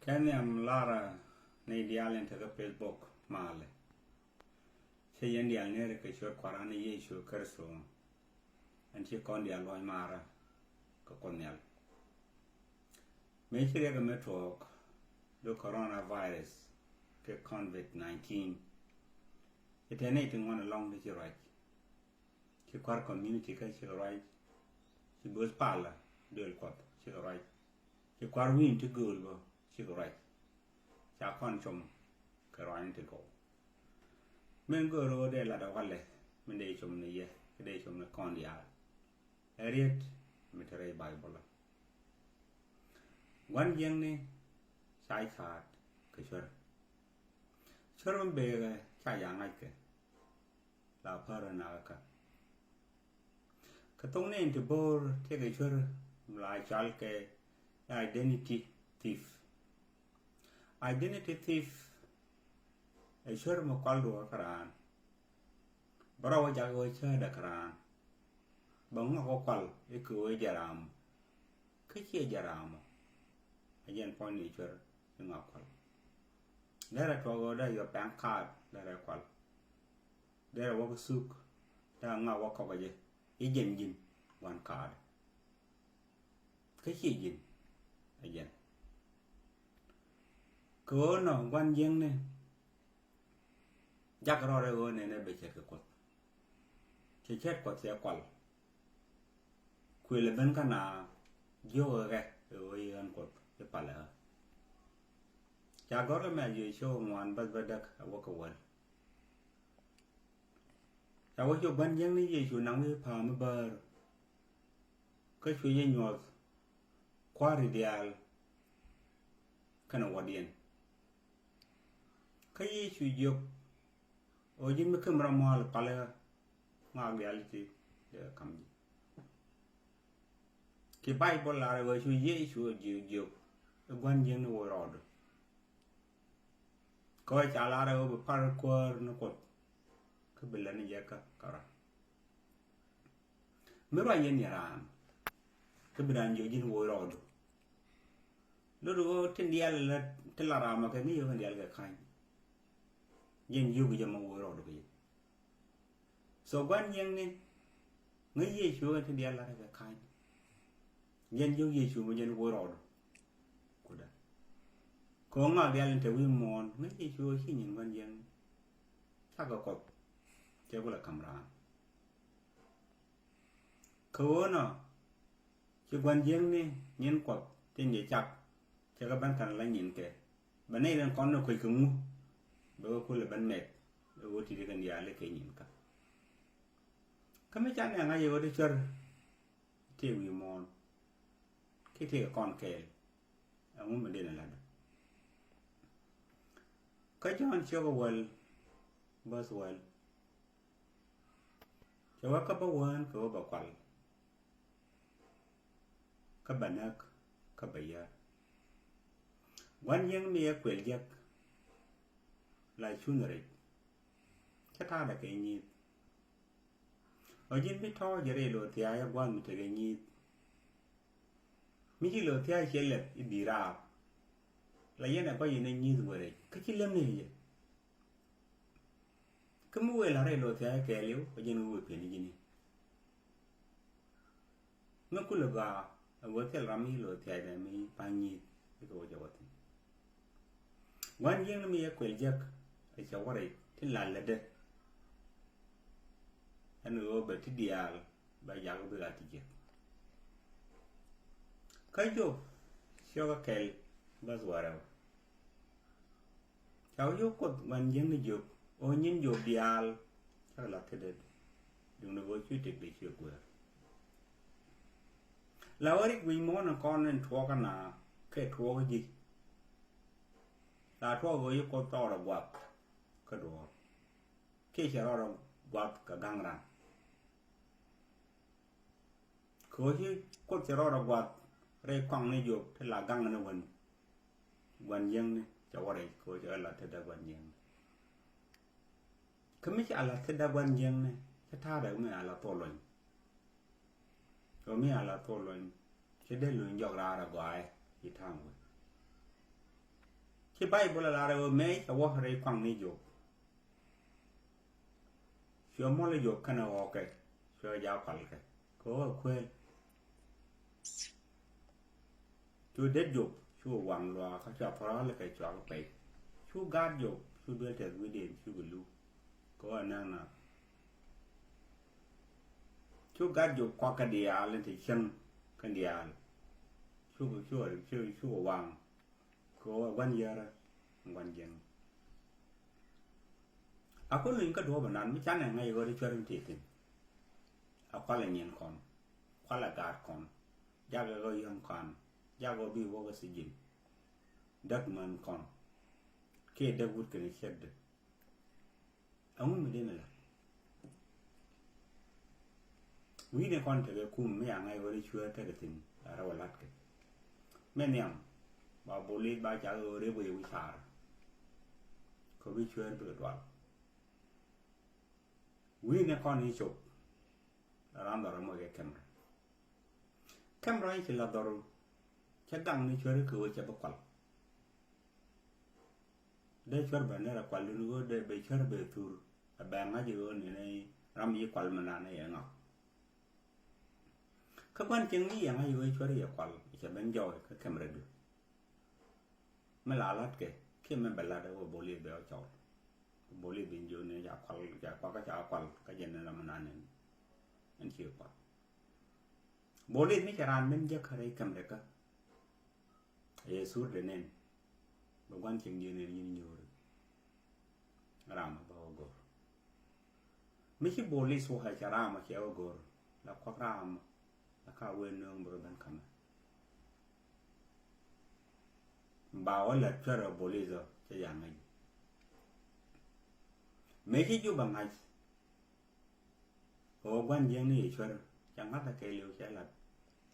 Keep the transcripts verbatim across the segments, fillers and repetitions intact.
Daniel Lara ni diaal in tekɛ Facebook malɛ. Cɛ yɛn diaal ni rikɛ cuɔt Kua̱ran ni Yecu Kritho. Ɛn ci kɔn diaal luɔny mara kɛ Kuoth Nhial. Mëë ci riɛk ɛmɛ tuɔɔk di coronavirus kɛ covid nineteen. Ci tɛn ni ti ŋuan ɛlɔŋ di ci ruac. Ci kua̱r community kä cikɛ ruac. Ci böth palä duël Kuɔth cikɛ ruac. Ci kua̱r wi̱i̱n ti gööl bä cikɛ ruac. Ca kɔn com kɛ ruac ti gɔw. Min göör ɣöö dee lat ɛ walɛ min dee com ni yɛ kɛ dee com ni kɔn diaal. Ɛ riet mi te rɛy Baibol. Gua̱n jiäkni ca ca̱a̱t kɛ cuer. Cuer mi bëëkɛ ca ja̱ ŋa̱c kɛ la pär nakä. Kɛ thok ni in ti bo̱o̱r tëëkɛ cuer la cɔal kɛ identity thief. Identity thief ɛ cuer mi kual duɔ̱ɔ̱r kä raan. Bä rɔ wä jak wä cäätdä kä raan. Bä ŋɔak wä kual i̱ kɛ wä jɛ ram. Kä ciɛ jɛ ram ɔ. A jɛn puɔ̱ny ni cuer i̱ ŋɔak kual. Derɛ tuɔk wä dee yɔ pɛn kaat derɛ kual. Derɛ wä kä thuk derɛ ŋɔak wä kɔk a jɛ i̱ jɛn ji̱n gua̱n kaat. Kä ciɛ ji̱n a jɛn. Kɛ ɣöö nɔ gua̱n jiäkni. Jak rɔɔdɛ ɣöö nɛnɛ bɛ cɛt kɛ Kuɔth. Cɛ cɛt Kuɔth cɛ kual. Kuël ɛ ben kä na jiök ɛ ɣɛ ɛ ɣöö i̱ ɣän Kuɔth i̱ palɛ ɣä. Ca gɔ̱rkɛ mɛ a jiö cio̱k ŋuan bäth bä däk a wä kɛ wäl. Ca wä cio̱k gua̱n jiäkni Yecu naŋ wi̱i̱ pa̱a̱m mi bäär. Kä cuɛ jɛ nyuɔth kua̱ri diaal kɛnɛ wädiɛn. Kä Yecu jiök ɣöö ji̱n mi kem rɔ mua̱a̱l palä ŋɔak diaal ti dee kam ji̱. Ki Baibol lar ɣöö cu Yecu ɣöö jiök jiök i̱ gua̱n jiäkni woc rɔɔdu. Kä ɣöö ca lar ɣöö bi par kuäär ni Kuɔth kä bi lät ni jɛ kä kärɔa. Mi ruac yɛn yɛ raan kä bi raan jiök ji̱n woc rɔɔdu. Lot ɣöö tin diaal lät ti la ram ɔ kɛ ŋäc yio̱k in diaal kɛ ka̱ny. Jɛn yio̱k jɛ ma woc rɔɔdu kɛ jɛ. So gua̱n jiäkni ŋäc Yecu kɛ tin diaal lät kɛ ka̱ny. Jɛn yio̱k Yecu ma jɛn woc rɔɔdu. Kudä kɛ ɣöö ŋɔak diaal in te wi̱i̱ muɔ̱ɔ̱n ŋäc Yecu kɛ ci nyin gua̱n jiäkni. Cakɛ Kuɔth cɛ kulɛ ka̱m raan. Kɛ ɣöö nɔ ci gua̱n jiäkni nyin Kuɔth tin jɛ cak cɛ kɛ ben kɛn la nyin kɛ bɛ nɛy rin kɔn ni kuec kɛ ŋu. Bɛ kɛ kulɛ ben mɛk ɛ ɣöö ti̱ti̱ kɛn diaal i̱ kɛ nyin kä. Kä mi ca nɛ ŋa̱c ɛ ɣöö ti cuer tëë wi̱i̱ muɔ̱ɔ̱n kiɛ tëë kɛ kɔn kɛɛl. Ɛŋu mi den ɛ la̱tdä? Kä Jɔ̱ɔ̱n ciök ɛ wäl bäth wäl. Cɛ wä kä bä wään kɛ wä bä kual. Kä bä näk kä bä yär. Gua̱n jiäkni mi yɛ kuɛl jiäk la cun rɛc. Cä ta̱a̱dɛ kɛ nyi̱i̱th. Ɔ ji̱n bi tɔ̱ɔ̱c rɛy lo̱o̱ thia̱a̱c ɛ gua̱a̱th mi tekɛ nyi̱i̱th. Mi ci lo̱o̱ thia̱a̱c ciɛ lɛp i̱ bi raap. La yɛn ɛ gɔc in ɛ nyi̱i̱th wä rɛc kä ci läm ni jɛ. Kä mi wëë la̱t rɛy lo̱o̱ thia̱a̱c kɛɛliw ɔ ji̱n wä wëë piɛn i̱ ji̱n i̱. Mi kulɛ gɔaa ɛ wee thil ram mi lo̱o̱ thia̱a̱cdɛ mi pa̱ny nyi̱i̱th i̱ kɛ wä jɛ wä thi̱n. Gua̱n jiäkni mi yɛ kuɛl jiäk ɛ cɛ wä rɛc tin la lätdɛ. Ɛn ɣöö bɛ ti diaal bɛ jak bi ɣa̱t ti jiäk. Kä Job ciökä kɛl bäth wä rɛw. Ca wä yio̱k Kuoth gua̱n jiäkni Job ɣöö nyin Job diaal cakɛ la̱th tetdɛ. Duundɛ ɣöö cuɛ tëkdɛ cuɛ guäär. La wä rik wi̱i̱ muɔ̱ɔ̱n in kɔn in tuɔɔkä na kɛ tuɔɔkä ji̱. La tuɔɔk ɣöö yi Kuoth rɔɔdɛ guath kä duɔ̱ɔ̱r kiɛ cɛ rɔɔdɛ guath kɛ ga̱ŋ ran. Kɛ ɣöö ci Kuoth cɛ rɔɔdɛ guath rɛy kɔaŋ ni Job ti la ga̱ŋ ni wän. Gua̱n jiäkni cɛ wä rɛc kɛ ɣöö cɛ rɔ la̱th tetdä gua̱n jiäkni. Kä mi ca la̱th tetdä gua̱n jiäkni cä ta̱a̱dɛ mi a la thok luɔ̱ny. Kɛ mi a la thok luɔ̱ny cä dee luny jɔk raar a gɔaaɛ i̱ ta̱a̱ŋ wee. Ci Bayböl a lar ɛ ɣöö mëë cɛ wä rɛy kuaŋ ni Job, cuɛ muɔl i̱ Job kɛnɛ ɣɔɔkɛ, cuɛ jaak palkɛ kɛ ɣöö ɛ kuëël. Cu det Job, cu waŋ luaak kä cua päl kɛ cuak pɛy. Cu gaat Job, cu duel tɛth wi̱diɛn, cu kɛ luk kɛ ɣöö ɛ näk naath. Cu gat Job kuak kä diaal in te cieŋ kä diaal. Cu, cu, cu, cu waŋ kɛ ɣöö ɛ gua̱n yärä, ɛ gua̱n jiäŋ. A kun luny kä duɔ̱ɔ̱p ɛnan mi canɛ ŋäc ɣöö ti cuɛr in te thi̱n. A kualɛ nyin kɔn, kualɛ gaat kɔn, jakɛ ɣöö yɔ̱ŋ kɔn, jakɛ ɣöö bi wä kä sijin. Däk män kɔn kiɛ däk wut kɛnɛ ciekdɛ. Ɛŋu mi den ɛ la̱t? Wi̱i̱ni kɔn tekɛ kum mi a ŋa̱c ɣöö ni cuäär tekɛ thi̱n la rɛw ɛ la̱tkɛ. Mɛ nhiam ba bolit ba ca ɣöö rep wec wi̱c pa̱a̱r. Kɛ bi cuäär bikɛ dual. Wi̱i̱ni kɔn i̱ cop la ram dhɔr ɛmɔ kɛ kɛmrɛ. Kɛmrɛ i̱ ci la dhɔr cɛ gaŋ ni cuäär kɛ ɣöö cɛ bi kual. Dee cuɛr bɛ nɛr a kual in ɣöö dee bɛ cuɛr bɛ thur a bɛ ŋa̱c ɣöö ni ni ram yi kual mi nan yɛ ŋak. Kä gua̱n cieŋ ni yɛ ŋa̱c ɣöö cuɛr yɛ kual cɛ ben jɔɔk kä kɛmrɛ du. Mi la la̱tkɛ kiɛ mi bɛ la̱t ɣöö bolit bɛ ɣä cɔɔl. Bolit bin jiök ni ca kual, ca kual kä ca kual kä jɛ ni ram mi nan in. Ɛn ci kual. Bolit mi cɛ raan ben jek kä rɛy kɛmrɛ kä. Ɛ yɛ sur de nen. Bɛ gua̱n cieŋ ji̱ nen nyin nyuuri. Ram bä wä go̱r. Mi ci bolis wä ca ram cɛ wä go̱r. La kuak ram. La ka wen nööŋ bä ben kamɛ. Ba wä la cuɛr bolis ɔ cɛ ya ŋäc. Mi ci ju bä ŋa̱c. Ɣöö gua̱n jiäkni yɛ cuär, cɛ ŋa̱th a kɛɛliw cɛ lat,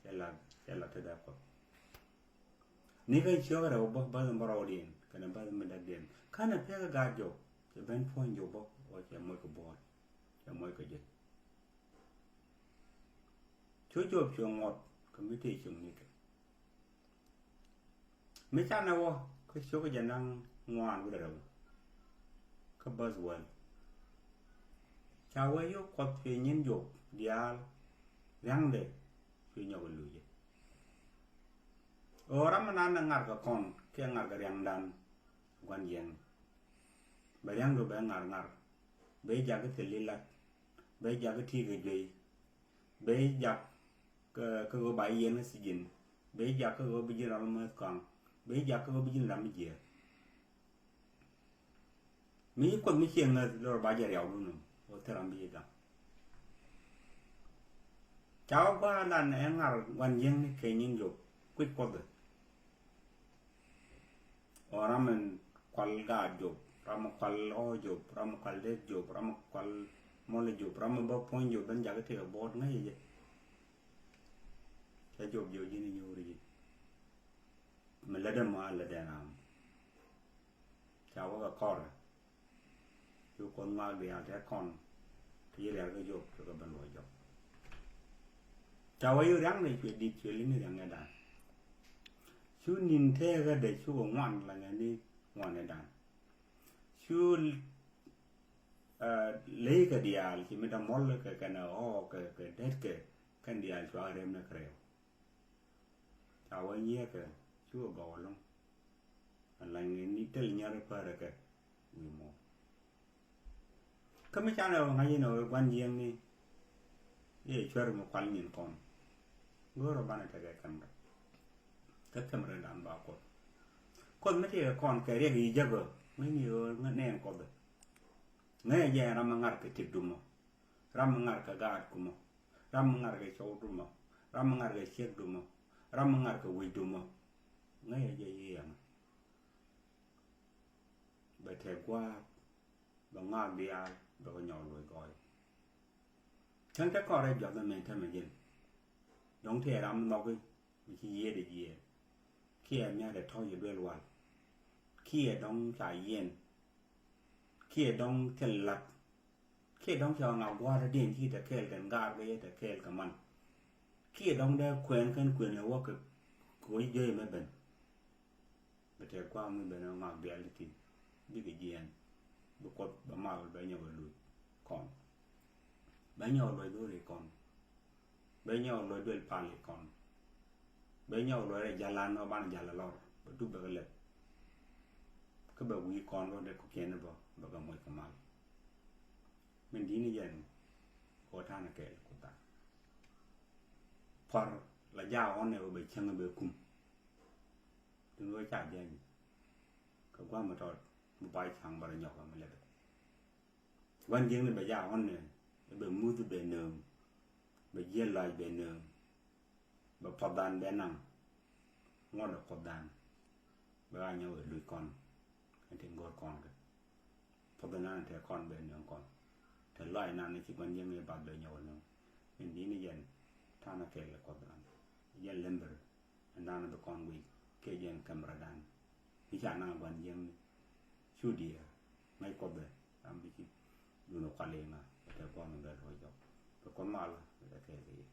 cɛ lat, cɛ lat te dee Kuɔth. Ni kä ciök rɛw bä, bäth mi rɔwdiɛn kɛnɛ bäth mi däkdiɛn. Känɛ pek ɛ gaat Jɔp, cɛ ben puɔ̱ny Jɔp bä, ɣöö cɛ moc kɛ buɔ̱ɔ̱t, cɛ moc kɛ ji̱. Cu Jɔp cuɛ ŋuɔt kɛ mi tëë cuŋnikɛ. Mi canɛ wä kä cio̱kä jɛ naŋ ŋuan wi̱cdɛ rɛw kä bäth wäl. Ca wee yo̱k Kuɔth cuɛ nyin Jɔp diaal ria̱ŋdɛ cuɛ nyɔk ɛ lucɛ. Ɣöö ram mi nan ɛ ŋa̱r kɛ kɔn kiɛ ŋa̱r kɛ ria̱ŋdan gua̱n jiɛŋni. Bɛ ria̱ŋdu bɛ ŋa̱r ŋa̱r. Bɛ jak kä thil lilat. Bɛ jak kä ti̱i̱ kɛ juey. Bɛ jak kä, kä ɣöö ba yɛn kä sijin. Bɛ jak kä ɣöö bi ji̱n ram mäth kɔaŋ. Bɛ jak kä ɣöö bi ji̱n ram mi jiɛɛr. Mi ci Kuoth mi ciɛ ŋäth lor ba jɛ riaw dun num ɣöö thil ram bi ji̱ gaŋ. Ca wä gua̱a̱r lan ɛ ŋa̱r gua̱n jiäkni kɛ nyin Jɔp kui̱c Kuɔth ɛ. Ɔ ram in kual gaat Jɔp, ram in kual ɣɔɔ Jɔp, ram in kual det Jɔp, ram in kual mɔl Jɔp, ram in bä puɔ̱ny Jɔp ben jakä tëë kɛ buɔt ŋäc jɛ. Cɛ Jɔp jiök ji̱n i̱ nyuuri ji̱. Mi lätdä ma lätdɛ ram. Ca wä kɛ kɔrɛ. Cu Kuoth ŋɔak diaal tɛ kɔn. Ti ci rial kä Jɔp cuɛ kɛ ben luɔc jɔk. Ca wä yuk riaŋdɛ cuɛ di̱t cuɛ li̱ni riaŋdɛ dan. Cu ni̱n tëëkädɛ cukɛ ŋuan la ŋäni ŋuanɛ dan. Cu, eh, leykɛ diaal ci mi dämuɔl kɛ kɛnɛ ɣɔɔ kɛ, kɛ detkɛ kɛn diaal cua rem ni kɛ rɛw. Ca wä nyiɛɛkɛ cukɛ gɔw ɛlɔ̱ŋ. Ala ŋi̱n ni tel nyar päärä kɛ wi̱i̱ muɔ̱ɔ̱n. Kä mi canɛ ɣöö ŋa̱c inɔ ɣöö gua̱n jiäkni i̱ cuɛr mi kual nyin kɔn. Go̱o̱rä banɛ tekɛ kɛmrɛ. Kä kɛmrɛ dan ba Kuoth. Kuoth mi tekɛ kɔn kɛ riɛk i̱ jäkä ŋäcni ɣöö nɛn Kuoth. Ŋäcɛ jɛ ram mi ŋa̱r kɛ tëk dumɔ. Ram mi ŋa̱r kɛ gaat kumɔ. Ram mi ŋa̱r kɛ cɔw dumɔ. Ram mi ŋa̱r kɛ ciek dumɔ. Ram mi ŋa̱r kɛ wec dumɔ. Ŋäcɛ jɛ yiëë ɛmɛ. Bɛ tɛk gua̱a̱th, bɛ ŋɔak diaal, bɛ kɛ nyɔk loc gɔɔy. Cäŋ te kɔn rɛy juath ɛmɛ tämɛ ji̱n. Dɔ̱ŋ tëë ram nhɔki mi ci yiëëdɛ jiɛɛn. Kiɛ mia̱tdɛ tɔ̱ ci duel wal. Kiɛ dɔ̱ŋ ca yiɛn. Kiɛ dɔ̱ŋ thil lat. Kiɛ dɔ̱ŋ cɛ ɣɔ̱ŋ a gua̱a̱r diɛn ci te kɛɛl kɛn gaar kɛ yɛ te kɛɛl kɛ man. Kiɛ dɔ̱ŋ dee kuɛɛn kɛn kuën ɛ wä kɛ kɛ wä ji̱ jiöc ɛmɛ ben. Bɛ Tɛ gua̱a̱th mi ben ɛ ŋak biɛl ti bikɛ jiɛɛn. Bi Kuoth bɛ mal bɛ nyɔk ɛ luc kɔn. Bɛ nyɔk ɛ luɔc dho̱ri kɔn. Bɛ nyɔk ɛ luɔc duel pal i̱ kɔn. Bɛ nyɔk ɛ luɔc rɛ jalan ɔ ban jal ɛ lɔr bɛ dup bɛ kɛ lɛp. Kä bɛ wi̱i̱ kɔn bä dee kɔkiɛn ni bä bɛ kɛ moc kɛ mal. Min di̱t ni jɛn kɛ ɣöö ta̱a̱n ɛ kɛɛl Kuoth dan. Pua̱r la jaak ɣɔn ɛ ɣöö bɛ cäŋ ɛ bɛ kum. Tin ɣöö ca jiany kɛ gua̱a̱th mi tɔt mi bac ca̱ŋ bä rɔ nyɔk ɛ mi lɛpɛ. Gua̱n jiäkni bɛ jaak ɣɔn ɛ bɛ muth bɛ nööŋ, bɛ jiɛl lac bɛ nööŋ, bɛ puɔth dan bɛ naŋ. Ŋuɔt ɛ puɔth dan bɛ ɣa̱ nyɔk ɛ luc kɔn. Kɛn tin go̱o̱r kɔn kɛ puɔth dan tɛ kɔn bɛ nööŋ kɔn. Tɛ lɔac nan ci gua̱n jiäkni bath bɛ nyɔk ɛ nööŋ. Min di̱t ni jɛn ta̱a̱n ɛ kɛɛl ɛ Kuoth dan. Jɛn lembir ɛn dan bi kɔn guic kɛ jɛn kɛmra dan. Ni ca naŋ gua̱n jiäkni cu diɛɛr ŋäc Kuoth bɛ ram bi ci dun ɛ kual iŋa. Tɛ gua̱n bɛ luɔc jɔk bɛ Kuoth mal bɛ kɛɛl kɛ yɛ.